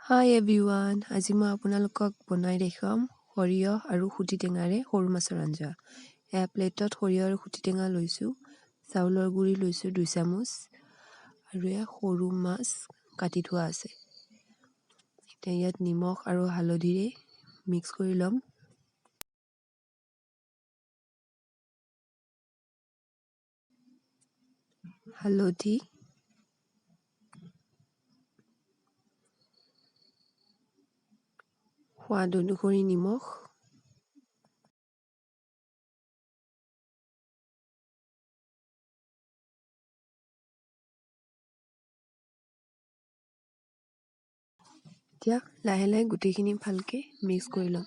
হাই everyone, আজি মই আপোনালোকক বনাই দেখুৱাম সৰিয়হ আৰু খুটি টেঙাৰে সৰু মাছৰ আঞ্জা। এয়া প্লেটত সৰিয়হ আৰু খুটি টেঙা লৈছোঁ, চাউলৰ গুড়ি লৈছোঁ 2 চামুচ, আৰু এয়া সৰু মাছ কাটি থোৱা আছে। এতিয়া ইয়াত নিমখ আৰু হালধিৰে মিক্স কৰি ল'ম। হালধি, সোৱাদ অনুসৰি নিমখ, এতিয়া লাহে লাহে গোটেইখিনি ভালকৈ মিক্স কৰি ল'ম,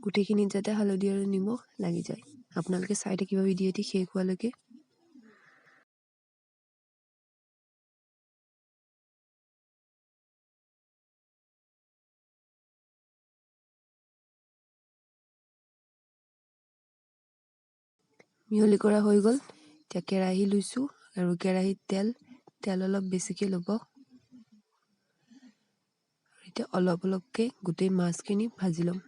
গোটেইখিনিত যাতে হালধি আৰু নিমখ লাগি যায়। আপোনালোকে চাই থাকিব ভিডিঅ'টি শেষ হোৱালৈকে। মিহলি কৰা হৈ গ'ল। এতিয়া কেৰাহী লৈছোঁ আৰু কেৰাহীত তেল অলপ বেছিকৈ ল'ব। এতিয়া অলপ অলপকৈ গোটেই মাছখিনি ভাজি ল'ম।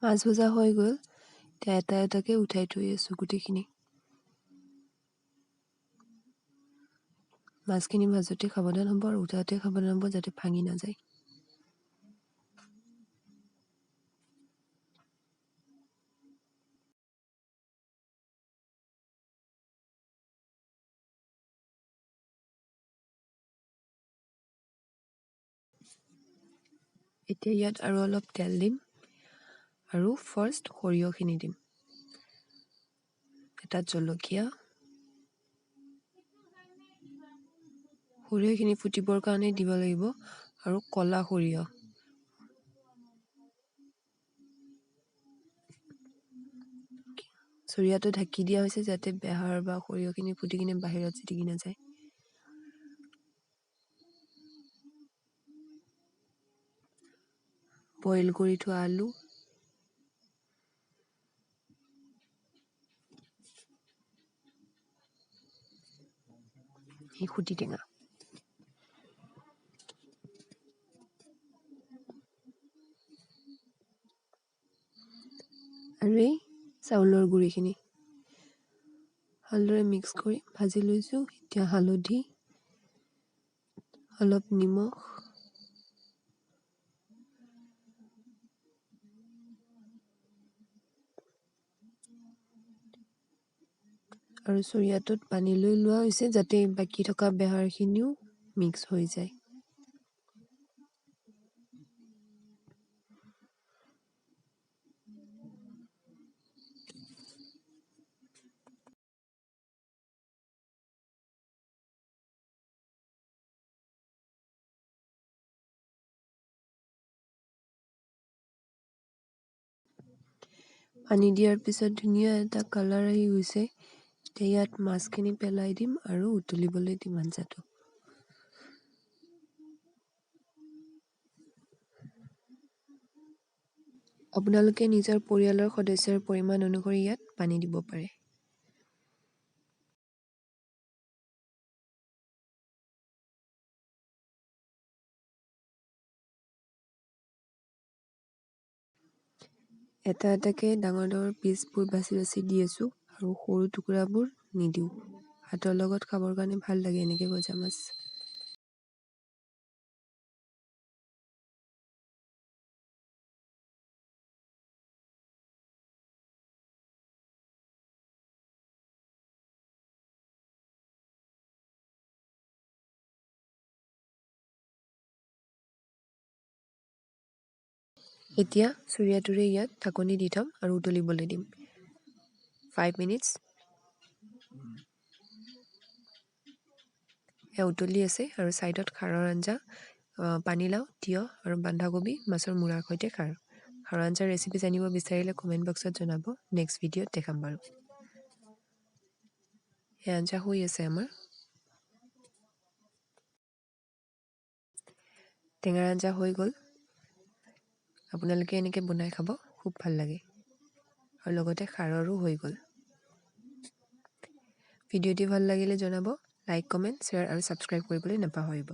মাছ ভজা হৈ গ'ল। এতিয়া এটা এটাকৈ উঠাই থৈ আছোঁ গোটেইখিনি। মাছখিনি ভাজোঁতে সাৱধান হ'ব আৰু উঠাওঁতে সাৱধান হ'ব যাতে ভাঙি নাযায়। এতিয়া ইয়াত আৰু অলপ তেল দিম আৰু ফাৰ্ষ্ট সৰিয়হখিনি দিম, এটা জলকীয়া। সৰিয়হখিনি ফুটিবৰ কাৰণে দিব লাগিব আৰু ক'লা সৰিয়হ। চৰিয়াটো ঢাকি দিয়া হৈছে যাতে বেহাৰ বা সৰিয়হখিনি ফুটি কিনে বাহিৰত ছিটিকি নাযায়। বইল কৰি থোৱা আলু, এই খুটি টেঙা। আৰু এই চাউলৰ গুড়িখিনি ভালদৰে মিক্স কৰি ভাজি লৈছোঁ। এতিয়া হালধি, অলপ নিমখ, আৰু চৰিয়াটোত পানী লৈ লোৱা হৈছে যাতে বাকী থকা বেহাৰখিনিও মিক্স হৈ যায়। পানী দিয়াৰ পিছত ধুনীয়া এটা কালাৰ আহি গৈছে। এতিয়া ইয়াত মাছখিনি পেলাই দিম আৰু উতলিবলৈ দিম আঞ্জাটো। আপোনালোকে নিজৰ পৰিয়ালৰ সদস্যৰ পৰিমাণ অনুসৰি ইয়াত পানী দিব পাৰে। এটা এটাকৈ ডাঙৰ ডাঙৰ পিচবোৰ বাছি বাছি দি আছোঁ আৰু সৰু টুকুৰাবোৰ নিদিওঁ। ভাতৰ লগত খাবৰ কাৰণে ভাল লাগে এনেকৈ ভজা মাছ। এতিয়া চৰিয়াটোৰে ইয়াত ঢাকনি দি থ'ম আৰু উতলিবলৈ দিম 5 minutes। এয়া উতলি আছে আৰু ছাইডত খাৰৰ আঞ্জা, পানীলাও, তিয়ঁহ আৰু বন্ধাকবি মাছৰ মূৰাৰ সৈতে খাৰ। খাৰৰ আঞ্জাৰ ৰেচিপি জানিব বিচাৰিলে কমেণ্ট বক্সত জনাব, নেক্সট ভিডিঅ'ত দেখাম বাৰু। এই আঞ্জা হৈ আছে আমাৰ। টেঙাৰ আঞ্জা হৈ গ'ল। আপোনালোকে এনেকৈ বনাই খাব, খুব ভাল লাগে। আৰু লগতে খাৰৰো হৈ গ'ল। ভিডিঅ'টি ভাল লাগিলে জনাব, লাইক, কমেণ্ট, শ্বেয়াৰ আৰু ছাবস্ক্ৰাইব কৰিবলৈ নাপাহৰিব।